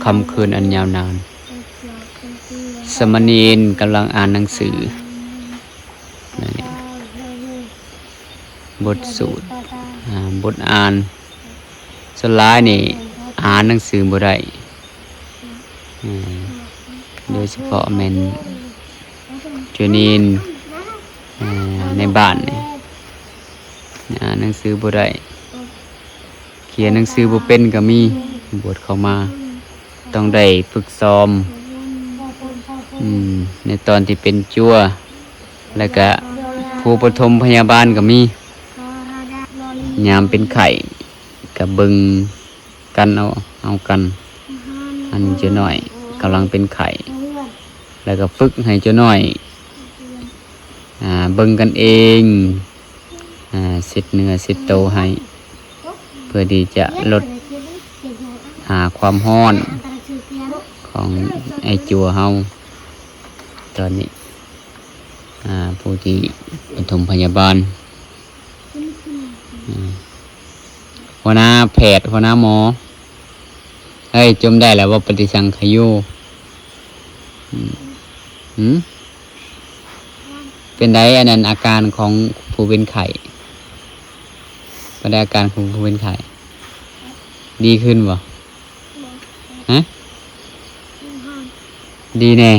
ຄ່ຳຄືນອັນຍາວນານ. ສາມະເນນກຳລັງອ່ານໜັງສື ນັ້ນແຫຼະ ບົດສູດ ອ່າ ບົດອ່ານ. ສ່ວນຫຼາຍນີ້ອ່ານໜັງສືບໍ່ໄດ້ ເອີ ໂດຍສະເພາະແມ່ນຈຸນີນ ເອີ ໃນບ້ານນີ້ອ່ານໜັງສືບໍ່ໄດ້ ຂຽນໜັງສືບໍ່ເປັນກໍມີ ບວດເຂົ້າມາ ຕ້ອງໄດ້ຝຶກຊ້ອມ ອືມ ໃນຕອນທີ່ເປັນຈົວ ແລ້ວກະຜູ້ປະຖົມພະຍາບານກໍມີ ຍາມເປັນໄຂ້ກໍເບິ່ງກັນເອົາ ເອົາກັນ ອັນຈຸນ້ອຍກຳລັງເປັນໄຂ້ ແລ້ວກໍຝຶກໃຫ້ຈຸນ້ອຍ ອ່າ ເບິ່ງກັນເອງ ອ່າ ເຊັດເນື້ອເຊັດໂຕໃຫ້ ເພື່ອທີ່ຈະລົດ ອ່າ ຄວາມຮ້ອນຂອງໄອ້ຈົວເຮົາ ຕອນນີ້ ອ່າ ຜູ້ທີ່ປະຖົມພະຍາບານ ອືມ ຫົວໜ້າແພດ ຫົວໜ້າໝໍ ເອີຍ ຈົ່ມໄດ້ແລ້ວບໍ່ ປະຕິສັງຂະໂຍ? ອືມ ຫື? ເປັນໃດ ອັນນັ້ນ ອາການຂອງຜູ້ເປັນໄຂ້? ເປັນໃດ ອາການຂອງຜູ້ເປັນໄຂ້? ດີຂຶ້ນບໍ່? ຮະ? ດີແດ່.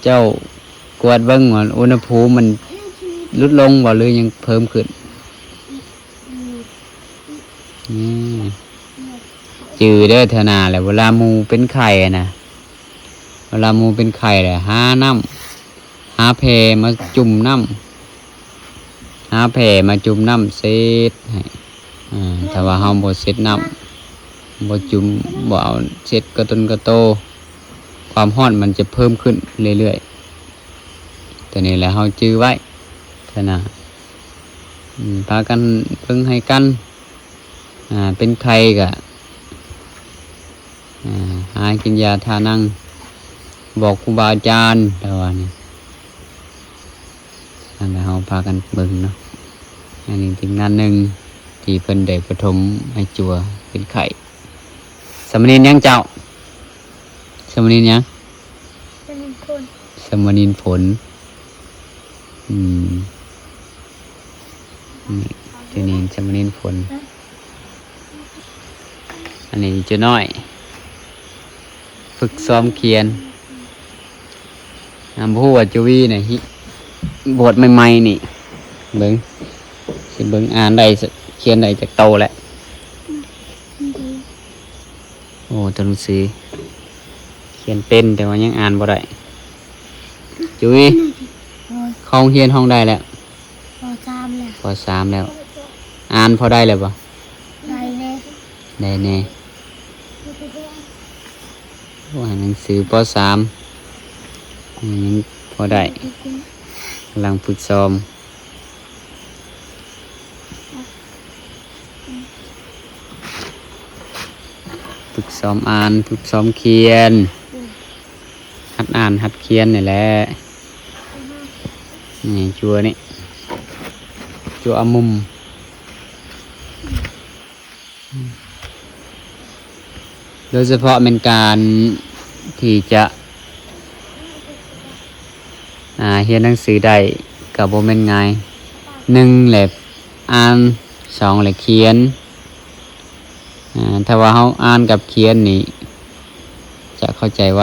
ເຈົ້າກວດເບິ່ງວ່າອຸນຫະພູມມັນຫຼຸດລົງບໍ່ ຫຼືຍັງເພີ່ມຂຶ້ນ? ອືມ ຈື່ເດີ ເທື່ອໜ້າແຫຼະ ເວລາໝູ່ເປັນໄຂ້ນະ ເວລາໝູ່ເປັນໄຂ້ແຫຼະ ຫານ້ຳ ຫາແພມາຈຸ່ມນ້ຳ ຫາແພມາຈຸ່ມນ້ຳເຊັດໃຫ້ ອ່າ ຖ້າວ່າເຮົາບໍ່ເຊັດນ້ຳ ບໍ່ຈຸ່ມ ບໍ່ເອົາເຊັດກະຕົນກະໂຕ ຄວາມຮ້ອນມັນຈະເພີ່ມຂຶ້ນເລື້ອຍໆ. ຕົວນີ້ແຫຼະເຮົາຈື່ໄວ້ ເທື່ອໜ້າ ອືມ ພາກັນເບິ່ງໃຫ້ກັນ ອ່າ ເປັນໄຂ້ກະ ອ່າ ຫາກິນຢາທານັງ ບອກຄູບາອາຈານ ແຕ່ວ່ານີ້ ອັນນັ້ນເຮົາພາກັນເບິ່ງເນາະ. ອັນນີ້ທີມງານໜຶ່ງທີ່ເພິ່ນໄດ້ປະຖົມໃຫ້ຈົວເປັນໄຂ້. ສາມະເນນຫຍັງເຈົ້າ? ສາມະເນນຫຍັງ? ສາມະເນນຝົນ. ສາມະເນນຝົນ. ອືມ. ນີ້ ເຈົ້ານີ້ສາມະເນນຝົນ. ອັນນີ້ເຈົ້ານ້ອຍ ຝຶກຊ້ອມຂຽນ. ອ່າ ບໍ່ຮູ້ວ່າຈະວີນະ ບວດໃໝ່ໆນີ້ ເບິ່ງ ຊິເບິ່ງອ່ານໄດ້ ຂຽນໄດ້ຈັກໂຕແລ້ວ. ໂອ້ ຕົວໜັງສື ຂຽນເປັນ ແຕ່ວ່າຍັງອ່ານບໍ່ໄດ້. ຈຸ້ຍ ໂດຍ ເຂົ້າໂຮງຮຽນຫ້ອງໃດແລ້ວ? ປໍສາມແລ້ວ. ປໍສາມແລ້ວ. ອ່ານພໍໄດ້ແລ້ວບໍ່? ໄດ້ແດ່ ໄດ້ແດ່. ໂອ້ ອ່ານໜັງສືປໍສາມ ຍັງພໍໄດ້ ກຳລັງຝຶກຊ້ອມ. ຝຶກຊ້ອມອ່ານ ຝຶກຊ້ອມຂຽນ ອືມ ຫັດອ່ານຫັດຂຽນນີ້ແຫຼະ. ອືມ ນີ້ ຈົວນີ້ ຈົວອະມຸມ. ໂດຍສະເພາະແມ່ນການທີ່ຈະ ອ່າ ຮຽນໜັງສືໄດ້ກໍບໍ່ແມ່ນງ່າຍ. ໜຶ່ງແຫຼະອ່ານ, ສອງແຫຼະຂຽນ. ອ່າ ຖ້າວ່າເຮົາອ່ານກັບຂຽນນີ້ຈະເຂົ້າໃຈໄວ.